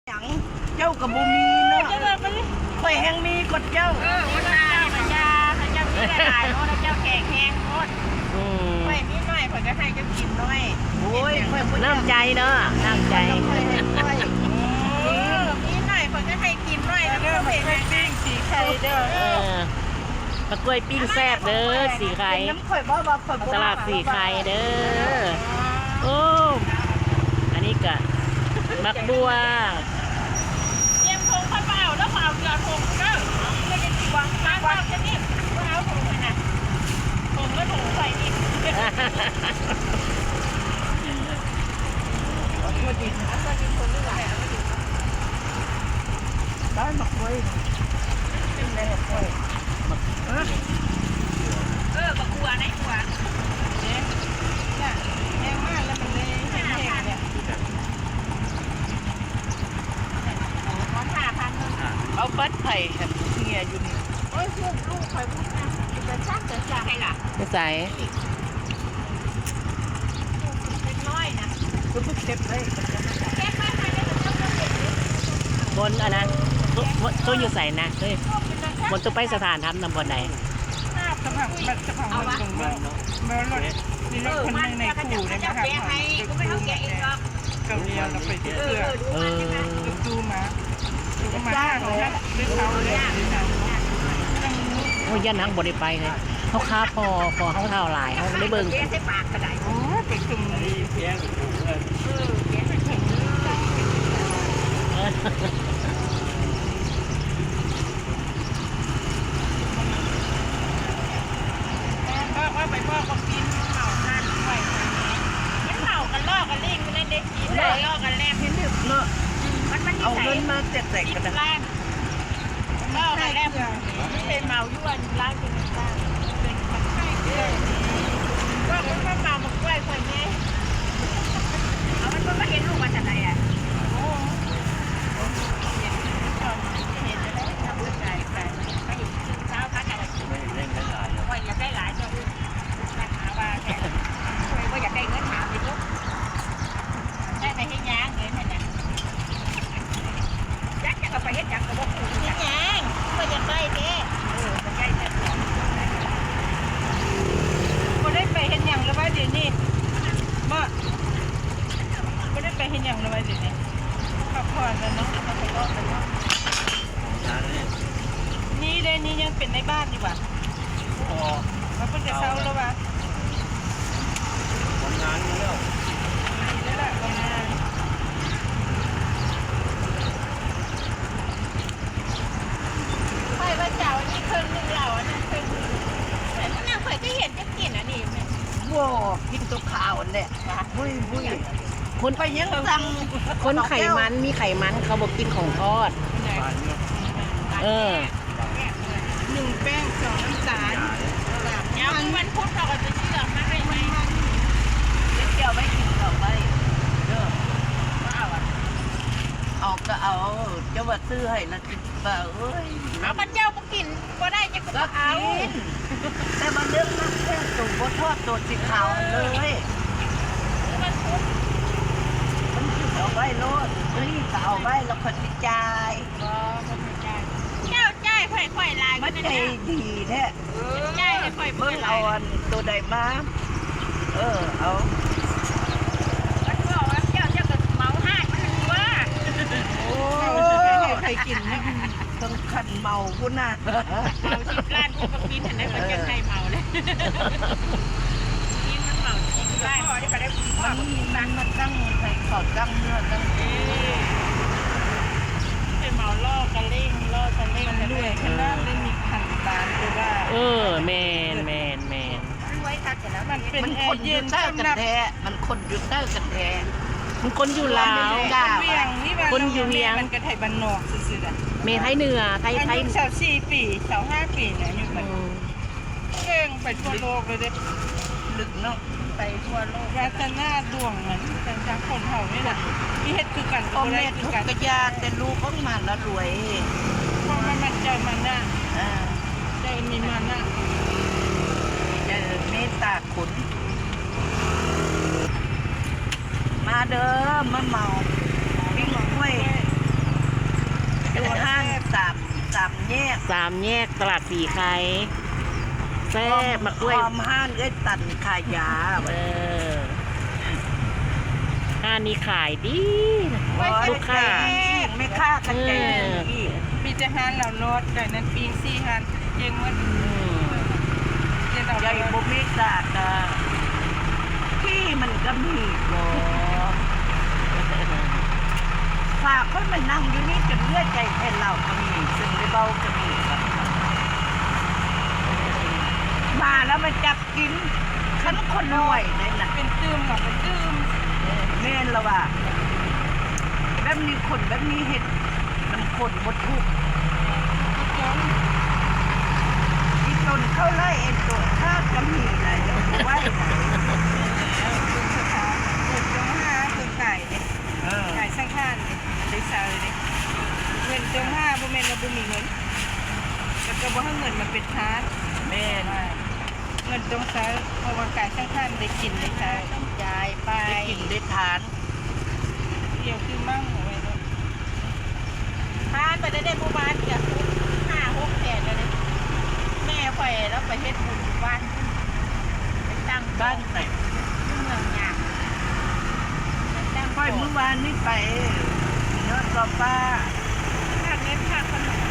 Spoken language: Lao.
ຫຍັງ ເຈົ້າກໍບໍ່ມີເນາະ ຂ້ອຍແຮ່ງມີກວ່າເຈົ້າ. ເອີ ໂອ້ຍ ຕາຍ ພະຍາ ພະເຈົ້າມີຫຼາຍໆ ໂອ້ ພະເຈົ້າແຂກແຮງໂພດ. ອືມ ຂ້ອຍມີໜ້ອຍ ຂ້ອຍກໍໃຫ້ເຈົ້າກິນໜ້ອຍ. ໂອ້ຍ ຂ້ອຍບໍ່ຢາກ ນ້ຳໃຈເນາະ ນ້ຳໃຈ. ເອີ ມີໜ້ອຍ ຂ້ອຍກໍໃຫ້ກິນໜ້ອຍ ແລ້ວເດີ ຂ້ອຍເປັນຫຍັງ ມາກິນປີງສີໄຂ່ເດີ. ເອີ ໝາກກ້ວຍປີ້ງແຊບເດີ ສີໄຄ. ກິນນຳຂ້ອຍບໍ່ວ່າຂ້ອຍບໍ່ ຕະຫຼາດສີໄຄເດີ. ໂອ້ ອັນນີ້ກະໝາກບົວ. ຕຽມຖົງຄ່ອຍມາເອົາເດີ ມາເອົາເຮືອຖົງເດີ. ເອົາເຮືອຈະຊິວາງ ມາເອົາຈະນີ້ ມາເອົາຖົງຫັ້ນນະ ຖົງແລ້ວຖົງໃສ່ອີກ. ເອົາຕົວດິນ ເອົາຕົວດິນຖົງນີ້ລະ. ໄດ້ໝາກກ້ວຍ ກິນໄດ້ໝາກກ້ວຍ ເອີ ບັກບົວໃນຫົວເດ້. ແຮງມາກແລ້ວມັນເລີຍແຫ້ງໆ ເອົາບັດໃຜຫັ້ນເຫື່ອຢູ່ນີ້. ໂອ້ຍ ລູກຂ້ອຍພຸ້ນນະ ເປັນຕາຊັງຕາຊັງໃຜລະ ໄປໃສ? ເດັກນ້ອຍນະ ຄືບໍ່ເກັບໄວ້ ເກັບໄວ້ໃຫ້ໄດ້ ບໍ່ເກັບເດ້. ບົນອັນນັ້ນ ໂຕ ໂຕຢູ່ໃສນະ? ເອີ ບົນໂຕໄປສະຖານທຳນຳບ່ອນໃດ? ສະພາບ ບັດສະພາບເມືອງຕົງເມືອງ ມີລົດ ມີລົດຄົນໜຶ່ງໃນຄູ່ໄດ້ມາຮັບເຮົາ ເຂົາເອົາແກະອີກດອກ. ເຈົ້າດຽວລະໄປເທື່ອ ເອີ ຕູ້ມາ ຕູ້ມາຫາເຮົານະ ໄດ້ເຊົາເລີຍ. ໂອ້ຍ ຢ້ານນາງບໍ່ໄດ້ໄປເລີຍ ເຮົາຄາພໍ ພໍເຮົາເຖົ້າຫຼາຍ ເຮົາບໍ່ໄດ້ເບິ່ງ. ໂອ້ຍ ໄປເຖິງ ເອີ ໄປເຖິງ ບອກວ່າໄປບອກວ່າກິນເມົາກັນໄວ້ ມັນເມົາກັນລໍ້ກັນຫຼິ້ນຢູ່ນັ້ນເດ້ ກິນເຫຼົ້າລໍ້ກັນແລບເນາະ. ມັນ ມັນເອົາເງິນມາແຕ່ໃສກໍໄດ້ ລ້ອນ ລໍ້ກັນແລບ ມັນໄປເມົາຢູ່ອັນລາວຢູ່ນັ້ນ ເປັນມັນໃຫ້ເອີ ບອກວ່າມາເມົາໝາກກ້ວຍຂ້ອຍແດ່ ເອົາ ມັນບໍ່ມາເຫັນລູກວ່າຈັ່ງໃດອະ. ໂອ້ ເຫັນ ເຫັນແລ້ວ ເອົາໄປຂາຍ ໄປເຫັນ ຂ້ອຍຢາກໄດ້ຫຼາຍ ເຈົ້າ ເພິ່ນຫາວ່າແທ້ ຂ້ອຍບໍ່ຢາກໄດ້ເງິນ ຖາມເບິ່ງດູ ໄດ້ໄປເຮັດຫຍັງເງິນຫັ້ນນະ? ຈັກ ຈັກເອົາໄປເຮັດຫຍັງກໍບໍ່ຮູ້ ເຮັດຫຍັງ ຂ້ອຍຢາກໄດ້ແທ້ ເອີ ຢາກໄດ້ແທ້ ບໍ່ໄດ້ໄປເຮັດຫຍັງເລີຍວ່າດຽວນີ້ ບໍ່ ບໍ່ໄດ້ໄປເຮັດຫຍັງເລີຍວ່າດຽວນີ້ ພັກຜ່ອນແລ້ວເນາະ ພັກຜ່ອນແລ້ວເນາະ. ນີ້ເດ້ ນີ້ຍັງເປັນນາຍບ້ານຢູ່ຫວາ? ບໍ່ ວ່າເພິ່ນກະເຊົາແລ້ວຫວາ? ທຳງານຢູ່ແລ້ວ ດີແລ້ວລະ ທຳງານ. ຂ້ອຍວ່າຈະເອົາອັນນີ້ເຄິ່ງໜຶ່ງ ລາວອັນນັ້ນເຄິ່ງໜຶ່ງ ແຕ່ມື້ນັ້ນຂ້ອຍກໍເຫັນເຈົ້າກິນອັນນີ້ແມ່ນ. ບໍ່ ກິນໂຕຂາວຫັ້ນແຫຼະ. ຫວາ? ບຸ້ຍ ບຸ້ຍ ຄົນ ຂ້ອຍຍັງສັ່ງ ຄົນໄຂມັນ ມີໄຂມັນ ເຂົາບໍ່ກິນຂອງທອດ. ເອີ ໜຶ່ງແປ້ງ ສອງນ້ຳຕານ ດຽວວັນພຸດເຂົາກໍຈະຊື້ມາໃຫ້ໃໝ່ ໄປທ່ຽວໄວ້ກິນເຂົ້າໄວ້ເດີ. ເອົາກໍເອົາ ເຈົ້າວ່າຊື້ໃຫ້ລະສິບບາດ ເອີຍ ເອົາ ຄັນເຈົ້າບໍ່ກິນບໍ່ໄດ້ ເຈົ້າກໍບໍ່ເອົາ ແຕ່ວ່າເລື່ອງມັກແທ້ ໂຕບໍ່ທອດ ໂຕສີຂາວຫັ້ນເລີຍ ມັນ ມັນເອົາໄວ້ໂລດ ນີ້ກໍເອົາໄວ້ ແລ້ວຂ້ອຍຊິຈ່າຍ. ບໍ່ ບໍ່ໃຫ້ຈ່າຍ ເຈົ້າຈ່າຍຂ້ອຍ ຂ້ອຍຫຼາຍກວ່ານັ້ນນະ ມັນໃຈດີແທ້. ເອີ ຈ່າຍໃຫ້ຂ້ອຍເບິ່ງ ເອົາອັນໂຕໃດມາ ເອີ ເອົາ ມັນບອກວ່າເຈົ້າ ເຈົ້າກໍເມົາຮ້າຍມັນຕົວະ. ໂອ້ ໃຫ້ໃຜກິນນະ ເຖິງຂັ້ນເມົາພຸ້ນນະ ເມົາສິບລ້ານພຸ້ນ ບັກບິນຫັ້ນນະ ເພິ່ນຢາກໃຫ້ເມົາເລີຍ ບິນມັນເມົາສິບລ້ານ ມັນ ມັນມາຕັ້ງໃຫ້ເຂົາຕັ້ງເຮືອຕັ້ງ ເອີ ໃຫ້ເມົາລໍ້ກະເລັ່ງ ລໍ້ກະເລັ່ງ ມັນລວຍຂະໜາດໄດ້ມີຂັ້ນຕານ ຄືວ່າ ເອີ ແມ່ນ ແມ່ນ ແມ່ນ. ມັນເປັນ ມັນຄົນຢູ່ໃຕ້ກັນແທ້ ມັນຄົນຢູ່ໃຕ້ກັນແທ້ ມັນຄົນຢູ່ລາວ ຄົນວຽງນີ້ວ່າ ຄົນຢູ່ວຽງ ມັນກະໄທບ້ານນອກຊື່ໆ ແມ່ນ ໄທເໜືອ ໄທ ອາຍຸ ໄທ ຊາວສີ່ປີ ຊາວຫ້າປີນະ ອາຍຸມັນ ອືມ ເກັ່ງໄປທົ່ວໂລກເລີຍເດ້ ລຶກເນາະ ໄປທົ່ວໂລກ ວາສະໜາດວງມັນ ຈັ່ງ ຈັ່ງຄົນເຮົານີ້ລະ ທີ່ເຮັດຄືກັນກໍບໍ່ໄດ້ຄືກັນ ພໍ່ແມ່ທຸກກະຢ່າ ແຕ່ລູກອອກມາລະລວຍ ເພາະວ່າມັນໃຈມານະ ເອີ ໃຈມີມານະ ໃຈເມດຕາ ຄຸນ ມາເດີ ມາເມົາ ປີ້ງກ້ວຍ ແຍກ ສາມແຍກຕະຫຼາດສີໄຄ ແຊບ ໝາກກ້ວຍ ອ້ອມຮ້ານເອື້ອຍຕັນຂາຍຢາ ເອີ ຮ້ານນີ້ຂາຍດີ ໂອ້ຍ ລູກຄ້າ ແມ່ຄ້າກໍໃຈດີອີກ ເອີ ມີແຕ່ຮ້ານລາວໂລດ ແຕ່ນັ້ນປີ້ງສີ່ຮ້ານ ເກັ່ງໝົດ ອືມ ໃຫຍ່ບໍ່ເມດຕາກະ ທີ່ມັນກໍມີບໍ່ ພາຂ້ອຍມານັ່ງຢູ່ນີ້ຈົນເຫຼືອໃຈແທນລາວກໍມີ ເຊິ່ງໄດ້ເວົ້າກໍມີ ມາແລ້ວມາຈັບກິນ ຄັນຄົນລວຍເດ້ນະ ເປັນຕື່ມເນາະ ເປັນຕື່ມ ແມ່ນລະວ່າ ແບບນີ້ ຄົນແບບນີ້ເຮັດ ນຳຄົນບໍ່ທຸກ ຄົນຈົນ ອີ່ຕົນເຂົ້າໄລ່ເອັນຕົວຂາດກໍມີຫຼາຍ ບໍ່ໄຫວຫຼາຍ ເອີ ເປັນສະພາບ ເປີດຕົງຫາເປີດຂາຍເດ້ ເອີ ຂາຍສັງຂານເດ້ ໄດ້ໃຊ້ເດ້ ເງິນຕົງຫາ ບໍ່ແມ່ນວ່າບໍ່ມີເງິນ ແຕ່ກໍບໍ່ໃຫ້ເງິນມາເປັນພານ ແມ່ນ ເງິນຕ້ອງໃຊ້ ເພາະວ່າກາຍສັງຂານໄດ້ກິນໄດ້ໃຊ້ ຕ້ອງຈ່າຍໄປ ໄດ້ກິນໄດ້ທານ ດຽວຄືມັ້ງເອົາໄວ້ເນາະ ຜ່ານໄປແຕ່ເດ ໝູ່ບ້ານກະຫ້າຫົກແສນແລ້ວເດ ແມ່ຂ້ອຍລາວໄປເຮັດບຸນຢູ່ບ້ານພຸ້ນ ໄປຕັ້ງ ບ້ານໃສ? ຢູ່ເມືອງຍາງ ໄປຕັ້ງ ຂ້ອຍມື້ວານນີ້ໄປ ເນາະ ຕໍ່ປ້າ ພາກເງິນພາກຂະໜົມ